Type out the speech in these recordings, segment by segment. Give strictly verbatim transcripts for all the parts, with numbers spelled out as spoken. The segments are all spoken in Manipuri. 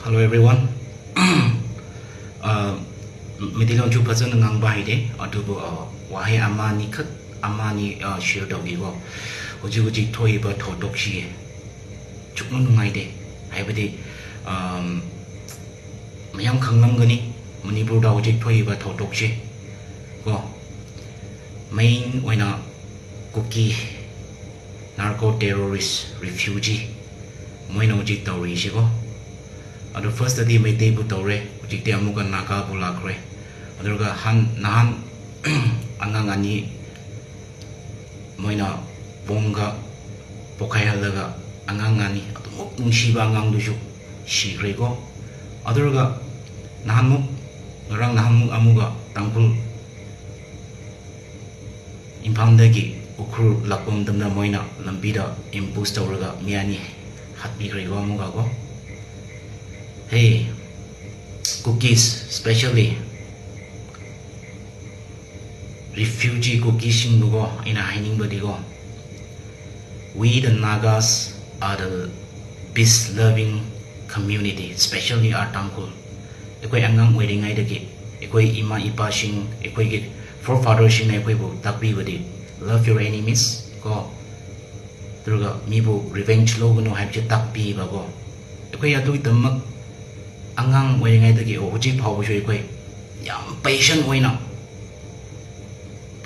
Hello everyone. ꯑ, ꯃꯩꯇꯩꯂꯣꯟꯁꯨ ꯐꯖꯅ ꯉꯥꯡꯕ ꯍꯩꯇꯦ, ꯑꯗꯨꯕꯨ, ꯑ, ꯋꯥꯍꯩ ꯑꯃ ꯑꯅꯤꯈꯛ, ꯑꯃ ꯑꯅꯤ, ꯑ, share ꯇꯧꯒꯦꯀꯣ꯫ ꯍꯧꯖꯤꯛ ꯍꯧꯖꯤꯛ ꯊꯣꯛꯏꯕ ꯊꯧꯗꯣꯛꯁꯤ ꯆꯨꯝꯅ ꯅꯨꯡꯉꯥꯏꯇꯦ꯫ ꯍꯥꯏꯕꯗꯤ, ꯑꯝ, ꯃꯌꯥꯝ ꯈꯪꯂꯝꯒꯅꯤ ꯃꯅꯤꯄꯨꯔꯗ ꯍꯧꯖꯤꯛ ꯊꯣꯛꯏꯕ ꯊꯧꯗꯣꯛꯁꯦ ꯀꯣ꯫ Main ꯑꯣꯏꯅ ꯀꯨꯀꯤ narco terrorist refugee ꯃꯣꯏꯅ ꯍꯧꯖꯤꯛ ꯇꯧꯔꯤꯁꯤꯀꯣ꯫ ꯑꯗꯨ first ꯇꯗꯤ ꯃꯩꯇꯩꯕꯨ ꯇꯧꯔꯦ, ꯍꯧꯖꯤꯛꯇꯤ ꯑꯃꯨꯛꯀ ꯅꯥꯒꯥꯕꯨ ꯂꯥꯛꯈ꯭ꯔꯦ꯫ ꯑꯗꯨꯒ ꯍꯥꯟ-, ꯅꯍꯥꯟ ꯑꯉꯥꯡ ꯑꯅꯤ ꯃꯣꯏꯅ bomb ꯒ ꯄꯣꯈꯥꯏꯍꯜꯂꯒ ꯑꯉꯥꯡ ꯑꯅꯤ, ꯑꯗꯨꯃꯛ ꯅꯨꯡꯁꯤꯕ ꯑꯉꯥꯡꯗꯨꯁꯨ ꯁꯤꯈ꯭ꯔꯦꯀꯣ꯫ ꯑꯗꯨꯒ ꯅꯍꯥꯟꯃꯨꯛ, ꯉꯔꯥꯡ ꯅꯍꯥꯟꯃꯨꯛ ꯑꯃꯨꯛꯀ ꯇꯥꯡꯈꯨꯜ ꯏꯝꯐꯥꯜꯗꯒꯤ ꯎꯈ꯭ꯔꯨꯜ ꯂꯥꯛꯄ ꯃꯇꯝꯗ ꯃꯣꯏꯅ ꯂꯝꯕꯤꯗ ambush ꯇꯧꯔꯒ ꯃꯤ ꯑꯅꯤ ꯍꯥꯠꯄꯤꯈ꯭ꯔꯦꯀꯣ ꯑꯃꯨꯛꯀꯀꯣ꯫ Hey, Kukis, specially refugee ꯀꯨꯀꯤꯁꯤꯡꯕꯨꯀꯣ, ꯑꯩꯅ ꯍꯥꯏꯅꯤꯡꯕꯗꯤꯀꯣ, we the Nagas are the peace loving community, especially our Tangkhul. ꯑꯩꯈꯣꯏ ꯑꯉꯥꯡ ꯑꯣꯏꯔꯤꯉꯩꯗꯒꯤ ꯑꯩꯈꯣꯏ ꯏꯃꯥ ꯏꯄꯥꯁꯤꯡ, ꯑꯩꯈꯣꯏꯒꯤ forefather ꯁꯤꯡꯅ ꯑꯩꯈꯣꯏꯕꯨ ꯇꯥꯛꯄꯤꯕꯗꯤ, "Love your enemies" ꯀꯣ, ꯑꯗꯨꯒ ꯃꯤꯕꯨ revenge ꯂꯧꯒꯅꯨ ꯍꯥꯏꯕꯁꯦ ꯇꯥꯛꯄꯤꯕꯀꯣ꯫ ꯑꯩꯈꯣꯏ ꯑꯗꯨꯒꯤꯗꯃꯛ ꯑꯉꯥꯡ ꯑꯣꯏꯔꯤꯉꯩꯗꯒꯤ ꯍꯧꯖꯤꯛ ꯐꯥꯎꯕꯁꯨ ꯑꯩꯈꯣꯏ ꯌꯥꯝ patient ꯑꯣꯏꯅ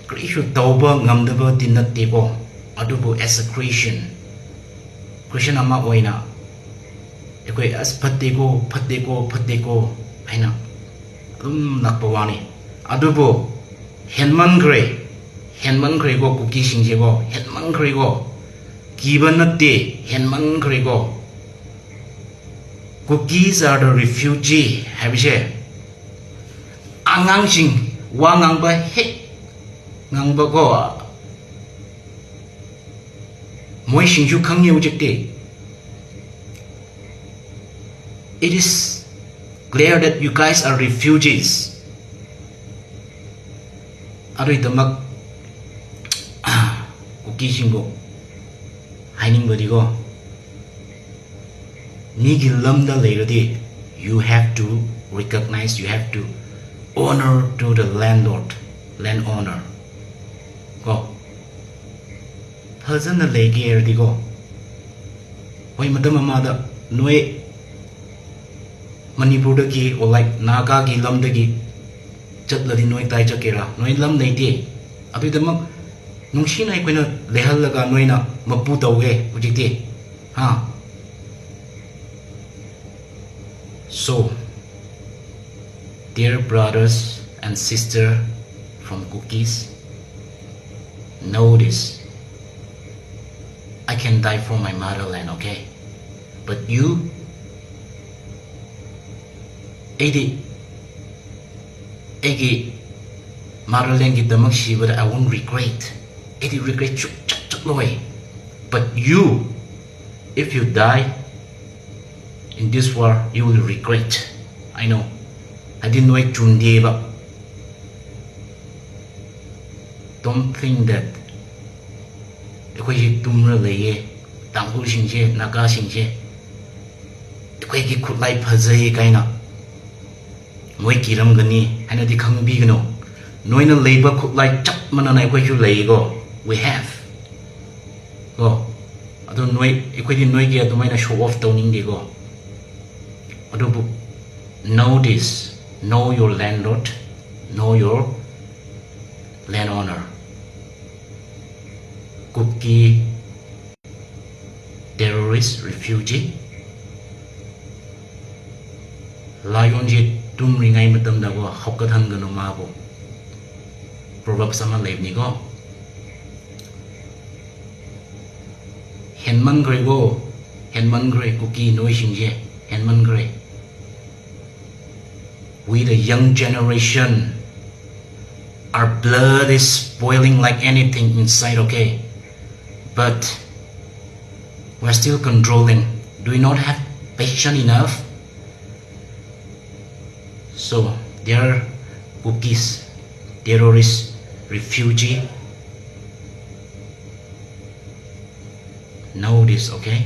ꯀꯔꯤꯁꯨ ꯇꯧꯕ ꯉꯝꯗꯕꯗꯤ ꯅꯠꯇꯦꯀꯣ, ꯑꯗꯨꯕꯨ as a Christian, Christian ꯑꯃ ꯑꯣꯏꯅ ꯑꯩꯈꯣꯏ "ꯑꯁ, ꯐꯠꯇꯦꯀꯣ, ꯐꯠꯇꯦꯀꯣ, ꯐꯠꯇꯦꯀꯣ" ꯍꯥꯏꯅ ꯑꯗꯨꯝ ꯂꯥꯛꯄ ꯋꯥꯅꯤ꯫ ꯑꯗꯨꯕꯨ ꯍꯦꯟꯃꯟꯈ꯭ꯔꯦ, ꯍꯦꯟꯃꯟꯈ꯭ꯔꯦꯀꯣ, ꯀꯨꯀꯤꯁꯤꯡꯁꯦꯀꯣ, ꯍꯦꯟꯃꯟꯈ꯭ꯔꯦꯀꯣ꯫ ꯀꯤꯕ ꯅꯠꯇꯦ, ꯍꯦꯟꯃꯟꯈ꯭ꯔꯦꯀꯣ꯫ "Kukis are the refugee" ꯍꯥꯏꯕꯁꯦ, ꯑꯉꯥꯡꯁꯤꯡ ꯋꯥ ꯉꯥꯡꯕ ꯍꯦꯛ ꯉꯥꯡꯕꯀꯣ, ꯃꯣꯏꯁꯤꯡꯁꯨ ꯈꯪꯉꯤ ꯍꯧꯖꯤꯛꯇꯤ꯫ "It is clear that you guys are refugees." ꯑꯗꯨꯒꯤꯗꯃꯛ ꯀꯨꯀꯤꯁꯤꯡꯕꯨ ꯍꯥꯏꯅꯤꯡꯕꯗꯤꯀꯣ, ꯃꯤꯒꯤ ꯂꯝꯗ ꯂꯩꯔꯗꯤ, you have to recognize, you have to honor to the landlord, land owner. ꯀꯣ, ꯐꯖꯅ ꯂꯩꯒꯦ ꯍꯥꯏꯔꯗꯤꯀꯣ, ꯍꯣꯏ, ꯃꯇꯝ ꯑꯃꯗ ꯅꯣꯏ ꯃꯅꯤꯄꯨꯔꯗꯒꯤ, or like, ꯅꯥꯒꯥꯒꯤ ꯂꯝꯗꯒꯤ ꯆꯠꯂꯗꯤ ꯅꯣꯏ ꯀꯗꯥꯏ ꯆꯠꯀꯦꯔꯥ? ꯅꯣꯏ ꯂꯝ ꯂꯩꯇꯦ꯫ ꯑꯗꯨꯒꯤꯗꯃꯛ ꯅꯨꯡꯁꯤꯅ ꯑꯩꯈꯣꯏꯅ ꯂꯩꯍꯜꯂꯒ ꯅꯣꯏꯅ ꯃꯄꯨ ꯇꯧꯒꯦ ꯍꯧꯖꯤꯛꯇꯤ, ꯍꯥ? So, dear brothers and sister from Kukis, know this. I can die for my motherland, okay? But you, ꯑꯩꯗꯤ ꯑꯩꯒꯤ motherlandꯒꯤꯗꯃꯛ ꯁꯤꯕꯗ I won't regret. ꯑꯩꯗꯤ regret ꯁꯨꯛꯆꯠ ꯆꯠꯂꯣꯏ. But you, if you die in this war, you will regret. I know. ꯍꯥꯏꯗꯤ ꯅꯣꯏ ꯆꯨꯝꯗꯦꯕ. Don't think that ꯑꯩꯈꯣꯏꯁꯦ ꯇꯨꯝꯔ ꯂꯩꯌꯦ, ꯇꯥꯡꯈꯨꯜꯁꯤꯡꯁꯦ, ꯅꯥꯒꯥꯁꯤꯡꯁꯦ ꯑꯩꯈꯣꯏꯒꯤ ꯈꯨꯠꯂꯥꯏ ꯐꯖꯩ ꯀꯥꯏꯅ ꯃꯣꯏ ꯀꯤꯔꯝꯒꯅꯤ ꯍꯥꯏꯅꯗꯤ ꯈꯪꯕꯤꯒꯅꯨ꯫ ꯅꯣꯏꯅ ꯂꯩꯕ ꯈꯨꯠꯂꯥꯏ ꯆꯞ ꯃꯥꯟꯅꯅ ꯑꯩꯈꯣꯏꯁꯨ ꯂꯩꯀꯣ, we have. ꯀꯣ, ꯑꯗꯣ ꯅꯣꯏ, ꯑꯩꯈꯣꯏꯗꯤ ꯅꯣꯏꯒꯤ ꯑꯗꯨꯃꯥꯏꯅ show off ꯇꯧꯅꯤꯡꯗꯦꯀꯣ꯫ ꯑꯗꯨꯕꯨ, know this, know your landlord, know your land owner. Kuki terrorist refugee. Lionꯁꯦ ꯇꯨꯝꯔꯤꯉꯩ ꯃꯇꯝꯗꯀꯣ ꯍꯧꯒꯠꯍꯟꯒꯅꯨ ꯃꯥꯕꯨ꯫ Proverbs ꯑꯃ ꯂꯩꯕꯅꯤꯀꯣ꯫ ꯍꯦꯟꯃꯟꯈ꯭ꯔꯦꯀꯣ, ꯍꯦꯟꯃꯟꯈ꯭ꯔꯦ ꯀꯨꯀꯤ ꯅꯣꯏꯁꯤꯡꯁꯦ, ꯍꯦꯟꯃꯟꯈ꯭ꯔꯦ꯫ We the young generation, our blood is boiling like anything inside, okay? But we're still controlling. Do we not have patience enough? So, dear Kukis, terrorist, refugee, know this, okay?